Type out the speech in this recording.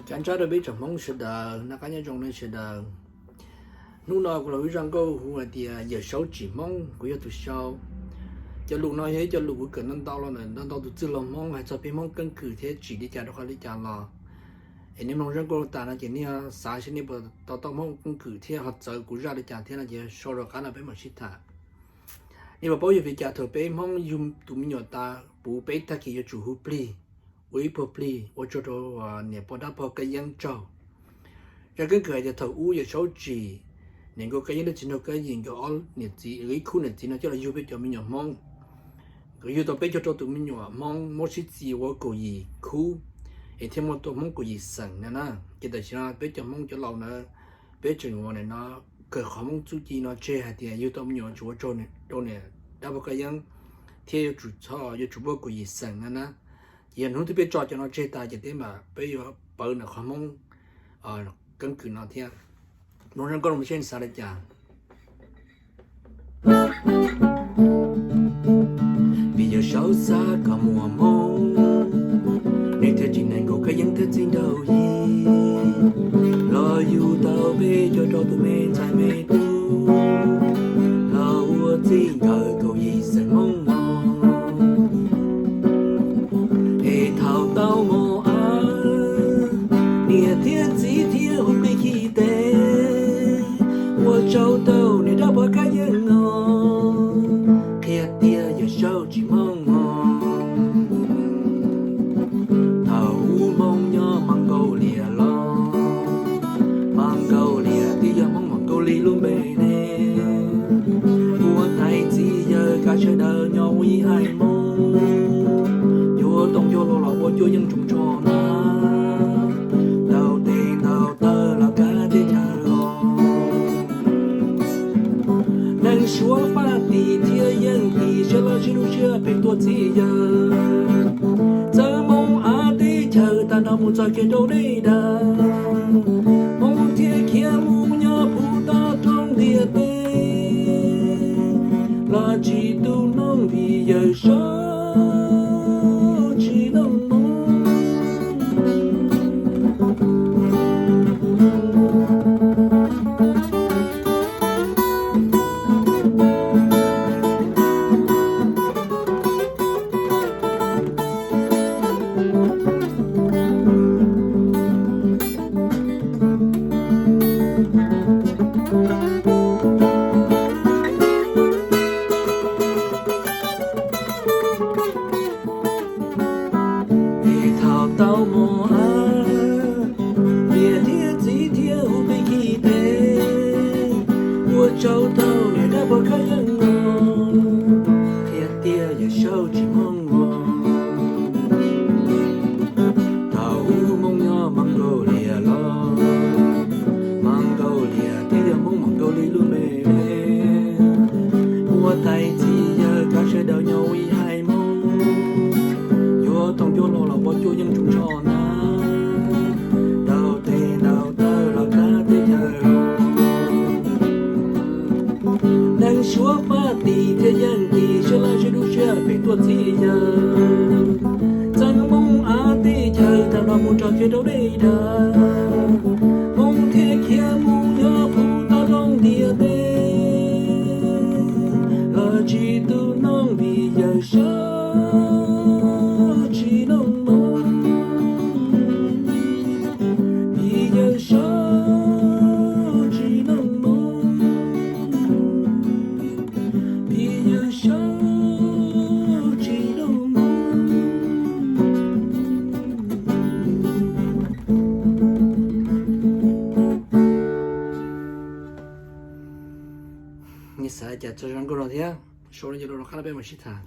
Cov ntsab rau peb tsoom Hmoob sawv daws, noj qab nyob zoo nej sawv daws. Hnub no kuv los ua zaj nkauj hu hais tias Yawm Saub Tsim Hmoob, kuv yog tus sau. Cov lus no yog ib co lus kuv kawm ntau ntau los ntawm ntau ntau tus txwj laug Hmoob hais txog peb Hmoob keeb kwm thiab tsim li cas rau qhov li cas los. Es nej mloog zaj nkauj no tas no ces nej xav seb nej puas to taub Hmoob keeb kwm thiab ho txawv kuv zaj li cas thiab no ces sau rau qab no peb mam sib tham. Nej puas paub yog vim li cas thaum peb Hmoob yug tus me nyuam tas puv peb tag kis yuav tsum hu plig, ua ib puag plig ua tsaug rau niam pog dab pog Kab Yeeb tsaug. Zaj keeb kwm hais tias thaum ub Yawm Saub Tsim, niam nkauj Kab Yeeb thiab txiv nraug Kab Yim nkawd ob niam txiv, ib khub niam txiv no coj los yug peb cov me nyuam Hmoob. Nkawd yug tau peb caug rau tus me nyuam Hmoob, muab sib txiv ua kaum yim khub, es thiaj muaj tau Hmoob kaum yim xeem no na. Ces tam sim no peb cov Hmoob cov laus ntawd, peb tseem ua no kawg qhov Hmoob txuj ci no tseg hais tias yug tau me nyuam tsum ua tsaug rau niam dab pog Kab Yeeb, thiab yuav tsum txhob, yuav tsum muaj kaum yim xeem no na. Ces yog hnub twg peb tso cov no tseg tas ces peb mam, peb yuav pawv ntawm qhov Hmoob keeb kwm no thiab. Mloog zaj nkauj no seb nej xav li cas. Vim Yawm Saub xav kom muaj Hmoob, nws thiaj tsim niam nkauj Kab Yeeb thiab txiv nraug Yim los yug tau peb caug rau tus me ntxhais me tub, los ua txij nkawm kaum yim xeem Hmoob no. Es thaum tau mos av, niam thiab txiv thiaj hu plig khi tes, ua tsaug rau niam dab pog Kab Yeeb no, qhia tias Yawm Saub Tsim Hmoob no. Thaum ub Hmoob nyob Mongolia los, Mongolia twb yog Hmoob Mongolia lub npe ne. Ua tais txiv yawg kav sawv daws nyob ua ib haiv Hmoob, yuav toom yuav hluas los ua cuab yeej tsoos tsho na, ntaus tes ntaus taw los kav teb chaws los. Neeg Suav Fab Kis thiab Yeeb Kis sawv los sib hlub siab phem tuaj txhij yawg. Txawm Hmoob av teb chaws tag nrho mus txog kiag rau dej dag, Hmoob thiaj khiav mus nyob puv toj roob ntiaj teb, los tsis tu noob vim Yawm Saub tsis noob Hmoob. Es thaum tau mos av, niam thiab txiv thiaj hu plig khi tes, ua tsaug rau niam dab pog Kab Yeeb no, qhia tias Yawm Saub Tsim Hmoob no. Thaum ub Hmoob nyob Mongolia los, Mongolia twb yog Hmoob Mongolia lub npe. Ua tais txiv yawg kav sawv daws nyob ua ib haiv Hmoob, yuav toom yuav hluas los ua cuab yeej tsoos tsho na, ntaus tes ntaus taw los kav teb chaws. Neeg Suav Fab Kis thiab Yeeb Kis sawv los sib hlub siab phem tuaj txhij yawg. Txawm Hmoob av teb chaws tag nrho mus txog kiag rau dej dag, Hmoob thiaj khiav mus nyob puv toj roob ntiaj teb, los tsis tu noob vim Yawm Saub tsis noob Hmoob. Vim Yawg Saub tsis noob Hmoob, vim Yawg Saub tsis noob Hmoob. Nej xav cas txog zaj nkauj no thiab, sau li cas rau qab no peb mam sib tham.